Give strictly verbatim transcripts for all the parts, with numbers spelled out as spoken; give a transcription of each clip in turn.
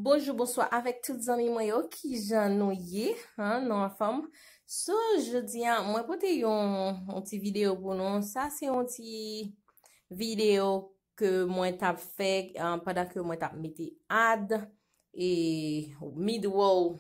Bonjou, bonswa avèk tout zanmi mwen yo. Kijan nou ye? Hein, nou anfòm? So, jodi a, mwen pote yon, yon ti videyo pou nou. Sa se yon ti videyo ke mwen t ap fè, ah, pandan ke mwen t ap mete ad e mid-roll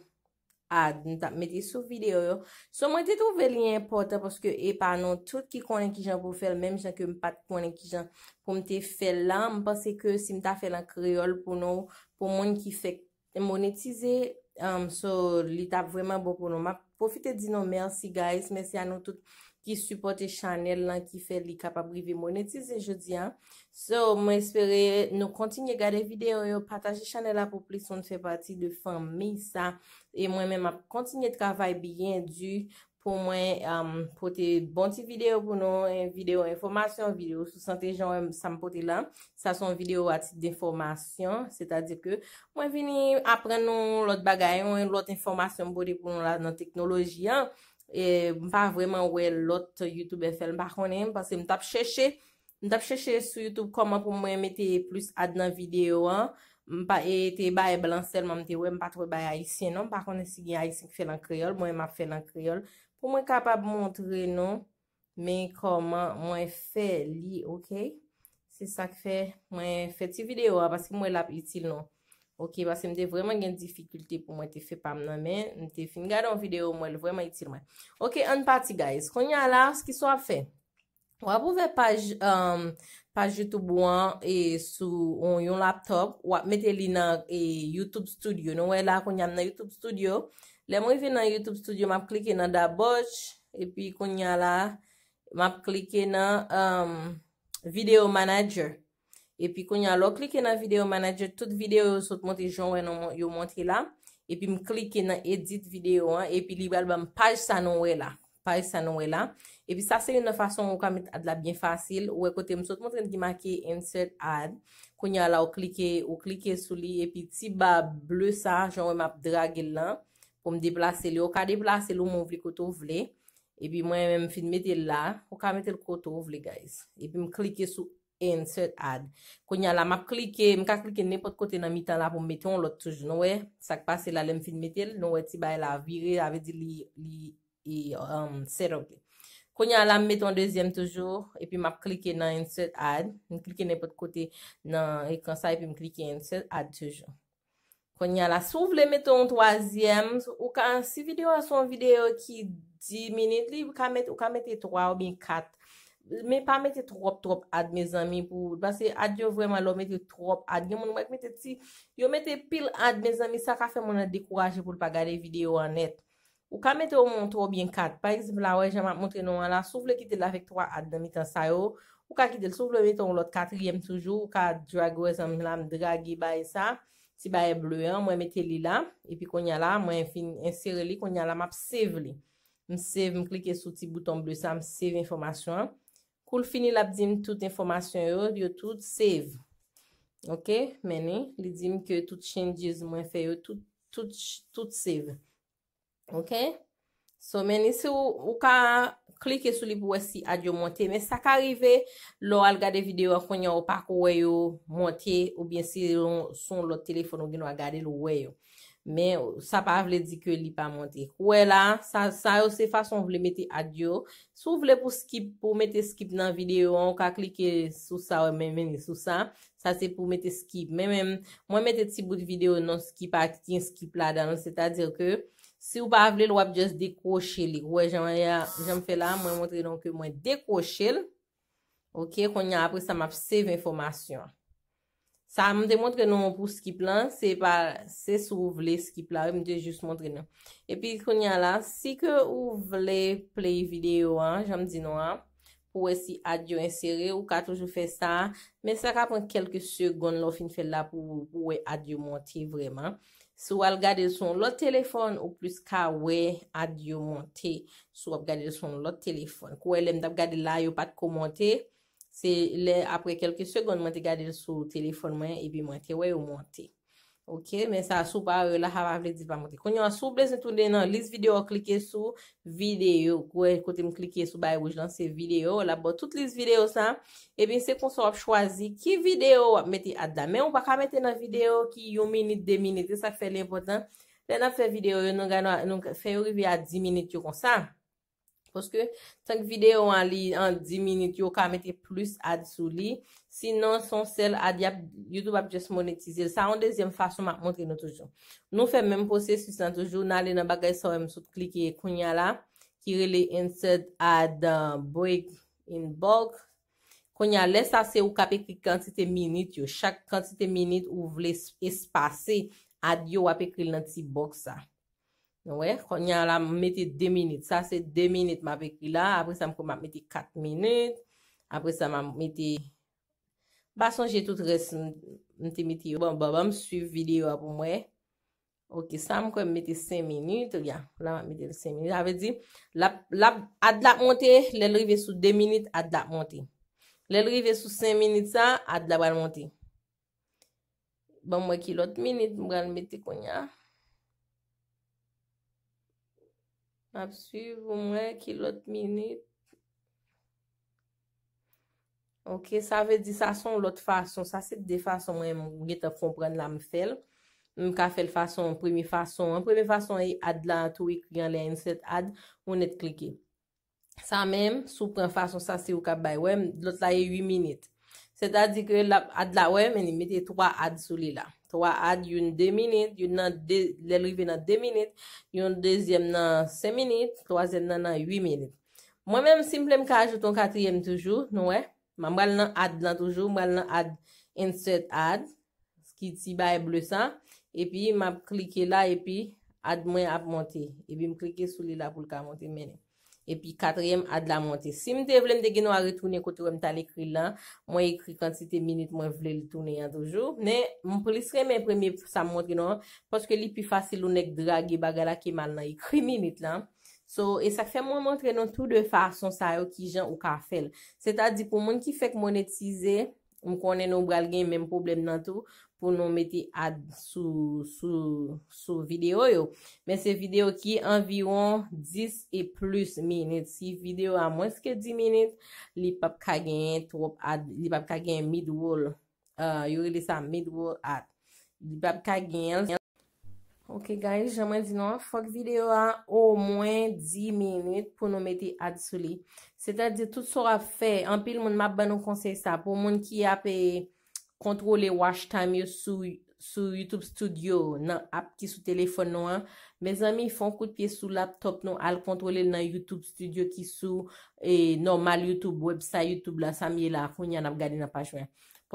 ad m t ap mete sou videyo yo. So, mwen te twouve li enpòtan paske e pa nou tout ki konnen kijan pou fè l, menm jan ke m pa t konnen kijan pou m te fè l la. M panse ke si m ta fè l an kreyòl pou nou, pou moun ki fèk monetize, um, so, li t ap vrèman bon pou nou. M ap pwofite di nou mèsi, guys. Mèsi a nou tout ki sipòte chanèl lan, ki fè li kapab rive monetize jodi a. So, mwen espere nou kontinye gade videyo yo, pataje chanèl la pou plis moun fè pati de fanmi sa. E mwen menm ap kontinye travay byen di pou mwen, um, pote bon ti videyo pou nou, en videyo enfòmasyon, videyo sou sante, jan w wè sa m pote la. Sa se yon videyo a tit denfòmasyon, sètadi ke mwen vini aprann nou lòt bagay, yon lòt enfòmasyon m pote pou nou la nan teknoloji an. E m pa vrèman wè lòt youtubè fè l, m pa konnen, paske m t ap chèche, m t ap chèche sou YouTube kòman pou mwen mete plis ad nan videyo an. M pa, e te bay blan sèlman m te wè, m pa t wè bay ayisyen non, m pa konnen si gen ayisyen ki fè l an kreyòl, mwen m ap fè l an kreyòl. Pou mwen kapab montre nou, men kòman mwen fè li, oke? Se sa k fè mwen fè ti videyo a, paske m wè l ap itil nou. Oke, paske m te vrèman gen difikilte pou mwen te fè pa m nan, men m te fin gade yon videyo, m wè l vrèman itil mwen. Oke, ann pati, guys. Kounye a la, kisa w ap fè? W ap ouvè paj, um, paj YouTube ou an e sou yon, yon laptop, w ap mete li nan e, YouTube Studio. Nou wè la, kounye a m nan YouTube Studio. Lè m rive nan YouTube Studio, m ap klike nan Daboj, epi kounye a la, m ap klike nan, um, Video Manager. Epi kounye a, lè w klike nan Video Manager, tout videyo yo sot monte jan w wè nou, yo monte la. Epi m klike nan Edit videyo an, epi li pral ban m paj sa nou wè la. Paj sa nou wè la. Epi sa se youn nan fason ou ka met ad la byen fasil. Ou wè kote m sot montre n ki make Insert Ad. Kounye a la, ou klike, ou klike sou li, epi ti ba ble sa, jan w wè m ap drage l lan, pou m deplase li. Ou ka deplase l ou menm ou vle kote w vle. Epi mwen menm m fin mete l la, ou ka mete l kote w vle, guys. Epi m klike sou Insert Ad. Kounye a la, m ap klike, m ka klike nenpòt kote nan mitan la pou m mete yon lòt toujou. Nou wè, sa k pase la, lè m fin mete l, nou wè ti bagay la vire, sa vle di li, li, li, um, set up li. Kounye a la, m mete yon dezyèm toujou, epi m ap klike nan Insert Ad. M klike nenpòt kote nan ekran sa, epi m klike Insert Ad toujou. Kounye a la, si w vle mete yon twazyèm, ou ka, si videyo a se yon videyo ki dis minit, li, ou ka mete, ou ka mete twa oubyen kat. Men pa mete twòp, twòp ad, mezanmi, pou, paske ad yo vrèman, lè w mete twòp ad, gen moun mwen k mete ti, yo mete pil ad, mezanmi, sa ka fè moun nan dekouraje pou l pa gade videyo an nèt. Ou ka mete omwen twa oubyen kat. Pa egzanp, la, wè, jan m ap montre nou an la, si w vle kite l avèk twa ad nan mitan sa yo, ou ka kite l. Si w vle mete yon lòt katriyèm toujou, ou ka drag, wè, zanmi la, m drage bay sa, ti bay ble an, mwen mete li la, epi kounye a la, mwen fin ensere li, kounye a la, m ap save li. M save, m klike sou ti bouton ble sa, m save enfòmasyon an. Kou l fini, l ap di m tout enfòmasyon yo, yo tout save. Oke, men li, li di m ke tout changes mwen fè yo, tout, tout, tout save. Oke? So, men li, si w, ou ka klike sou li pou wè si ad yo monte. Men sa ka rive, lè w al gade videyo a kounye a, ou pa ko wè yo monte, oubyen si yon, sou yon lòt telefòn ou gen dwa gade l, ou wè yo. Men sa pa vle di ke li pa monte. Ou wè la, sa, sa yo se fason w vle mete ad yo. Si w vle pou skip, pou mete skip nan videyo an, ou ka klike sou sa, wè, men, men sou sa. Sa se pou mete skip. Men, men, mwen mete ti bout videyo non skip a ki gen skip ladan l. Sètadi ke si w pa vle l, w ap just dekwoche li. Ou wè jan, jan m fè la, mwen montre nou ke mwen dekwoche l. Oke, kounye a apre sa, m ap save enfòmasyon an. Sa m te montre nou pou skip lan, se pa, se si w vle skip la, wi, m te jis montre nou. Epi kounye a la, si ke ou vle play videyo an, jan m di nou an, pou wè si ad yo ensere, ou ka toujou fè sa, men sa ka pran kèlke segonn lè w fin fè l la pou, pou wè ad yo monte vrèman. Si w al gade l sou yon lòt telefòn, ou plis ka wè ad yo monte. Si w ap gade l sou yon lòt telefòn. Kou wè lè m t ap gade l la, yo pa t ko monte. Se lè apre kèlke segonn, mwen te gade l sou telefòn mwen, epi mwen te wè yo monte. Ok, men sa, si w pa wè la, sa pa vle di l pa monte. Kounye a, si w bezwen tounen nan lis videyo, klike sou videyo. Ou wè kote m klike sou bay wouj lan, se videyo. L ap ba w tout lis videyo sa. Epi se konsa w ap chwazi ki videyo w ap mete ad la. Men ou pa ka mete nan videyo ki yon minit, de minit. Se sa k fè li enpòtan. Lè n ap fè videyo yo, nou, nou fè yo rive a dis minit yo konsa. Paske tank videyo an li an dis minit, yo ka mete plis ad sou li. Sinon, se yon sèl ad, y ap, YouTube ap just monetize l. Sa yon dezyèm fason m ap montre nou toujou. Nou fè menm pwosesis lan toujou. N ale nan bagay sa w wè m sot klike kounye a la, ki rele Insert Ad, uh, Break in Bulk. Kounye a, lè sa se ou k ap ekri kantite minit yo. Chak kantite minit ou vle es-, espase ad yo, w ap ekri l nan ti bòks sa. Nou wè, kounye a la, m mete de minit. Sa se de minit m ap ekri la. Apre sa, m kwè m ap mete kat minit. Apre sa, m ap mete, m pa sonje tout rès m, m te mete yo. Bon, bon, bon, m swiv videyo a pou m wè. Ok, sa m kwè m mete senk minit. Ya, la m ap mete l senk minit. Sa vle di, l ap, l ap, ad la ap monte, lè l rive sou de minit, ad la ap monte. Lè l rive sou senk minit sa, ad la pral monte. Ban m wè ki lòt minit m pral mete kounye a. M ap swiv pou m wè ki lòt minit. Ok, sa vle di sa se yon lòt fason. Sa se de fason mwen m gentan konprann la m fè l. M ka fè l fason, premye fason an. Premye fason, e ad la tou ekri anlè insert ad, ou nèt klike. Sa menm, si w pran fason sa, se ou k ap bay. Wè, lòt la e uit minit. Sètadi ke l ap, ad la, wè, men li mete twa ad sou li la. Twa ad, youn de minit, youn nan de, lè l rive nan de minit, yon dezyèm nan senk minit, twazyèm nan nan uit minit. Mwen menm, si m vle, m ka ajoute yon katriyèm toujou, nou wè. M pral nan ad lan toujou, m pral nan ad, insert ad, ki ti bagay ble sa, epi m ap klike la, epi ad mwen ap monte. Epi m klike sou li la pou l ka monte, men. Epi katriyèm ad la monte. Si m te vle, m te gen dwa retounen kote wè m t al ekri l lan. Mwen ekri kantite minit mwen vle l tounen an toujou. Men, m plis renmen premye sa m montre nou an, paske li pi fasil ou nèk drage bagay la ke m al nan ekri minit lan. So, e sa k fè mwen montre nou tou de fason sa yo, kijan ou ka fè l. Sètadi pou moun ki fèk monetize, m konnen nou pral gen menm pwoblèm nan tou pou nou mete ad sou, sou, sou videyo yo. Men se videyo ki anviwon dis e plis minit. Si videyo a mwens ke dis minit, li p ap ka genyen twòp ad, li p ap ka genyen mid-roll. Ah, yo rele sa mid-roll ad. Li p ap ka genyen l. Ok, guys, jan mwen di nou an, fòk videyo a omwen dis minit pou nou mete ad sou li. Sètadi, tout sa w ap fè, anpil moun, m ap ban nou konsèy sa, pou moun ki ap, eh, kontwole watch time yo sou, sou YouTube Studio, nan app ki sou telefòn nou an. Mezanmi, fè yon kout pye sou laptop nou, al kontwole l nan YouTube Studio ki sou, eh, nòmal YouTube, website YouTube la, sa m ye la, kounye a n ap gade nan paj mwen.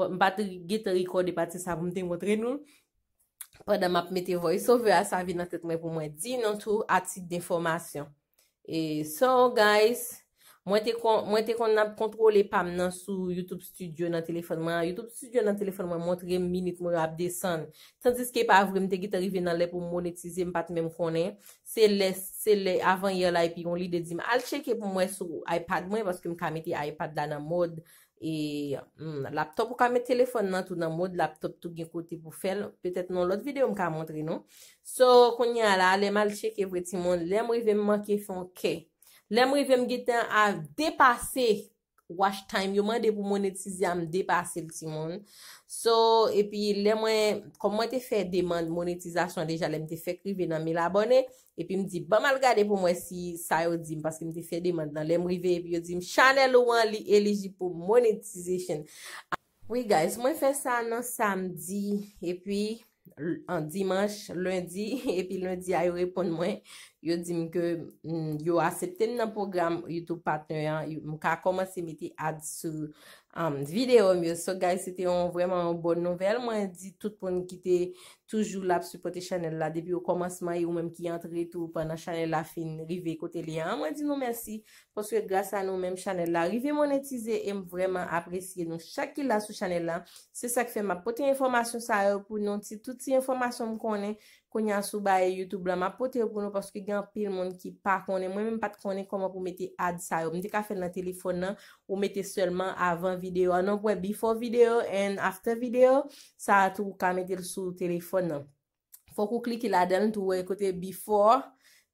M pa t gentan rekòde pati sa pou m te montre nou. Pandan m ap mete voice over a, sa vin nan tèt mwen pou mwen di nou tou a tit denfòmasyon. E so, guys, mwen te kon, mwen te konn ap kontwole pa m nan sou YouTube Studio nan telefòn mwen an. YouTube Studio nan telefòn mwen montre m minit mwen yo ap desann. Tandiske pa vre, m te gentan rive nan lè pou m monetize, m pa t menm konnen. Se lè, se lè avan yè la, epi yon lide di m, al tcheke pou m wè sou iPad mwen, paske m ka mete iPad la nan mòd e, hmm, laptop, ou ka met telefòn nan tou nan mòd laptop tou, gen kote pou fè l. Petèt nan lòt videyo m ka montre nou. So, kounye a la, lè m al tcheke vre timoun, lè m rive m manke fè yon kè. Lè m rive m gentan a depase watch time. Yo mande pou monetize a, m depase l timoun. So, epi lè mwen, kòm mwen te fè demann monetizasyon deja, lè m te fèk rive nan mil abòne, epi m di, ban m al gade pou m wè si sa yo di m, paske m te fè demann nan. Lè m rive, epi yo di m, chanèl ou an, li elijib pou monetization. Wi, guys, mwen fè sa nan samdi, epi l-, an dimanch, lendi, epi lendi a, yo reponn mwen. Yo di m ke, mm, yo aksepte m nan pwogram YouTube Partner an. Yo, m ka kòmanse mete ad sou, um, videyo m yo. So, guys, se te yon, vrèman yon bòn nouvèl. Mwen di tout moun ki te toujou la ap sipòte chanèl la depi okòmansman, e ou menm ki antre tou pandan chanèl la fin rive kote li an. Mwen di nou mèsi, paske gras a nou menm chanèl la rive monetize e m vrèman apresye nou chak ki la sou chanèl la. Se sa k fè m ap pote enfòmasyon sa yo pou nou, ti, tout ti enfòmasyon m konnen kounye a sou bagay YouTube la, m ap pote yo pou nou paske gen anpil moun ki pa konnen. Mwen menm pa t konnen kòman pou mete ad sa yo. M te ka fè l nan telefòn nan, ou mete sèlman avan videyo a. Non, w wè before video and after video, sa a tou ou ka mete l sou telefòn nan. Fòk ou klike ladan l tou, wè kote before,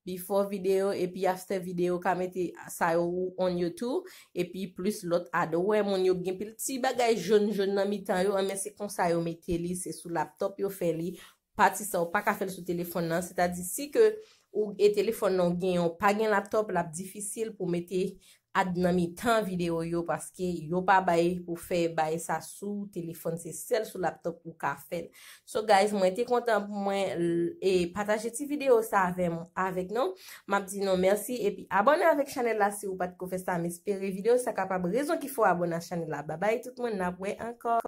before video, epi after video, ou ka mete sa yo ou on yo tou, epi plis lòt ad. Ou wè moun yo gen pil ti bagay jòn jòn nan mitan yo, men se konsa yo mete li, se sou laptop yo fè li. Pati sa ou pa ka fè l sou telefòn nan, sètadi si ke ou e telefòn nan ou genyen, ou pa gen laptop, l ap difisil pou mete ad nan mitan videyo yo, paske yo pa bay pou fè bay sa sou telefòn, se sèl sou laptop ou ka fè l. So guys, mwen te kontan pou mwen l- e pataje ti videyo sa avè m- avèk nou. M ap di nou mèsi epi abòne avèk chanèl la si ou pa t ko fè sa. M espere videyo sa kapab rezon ki fè w abòne a chanèl la. Babay tout moun, n ap wè ankò.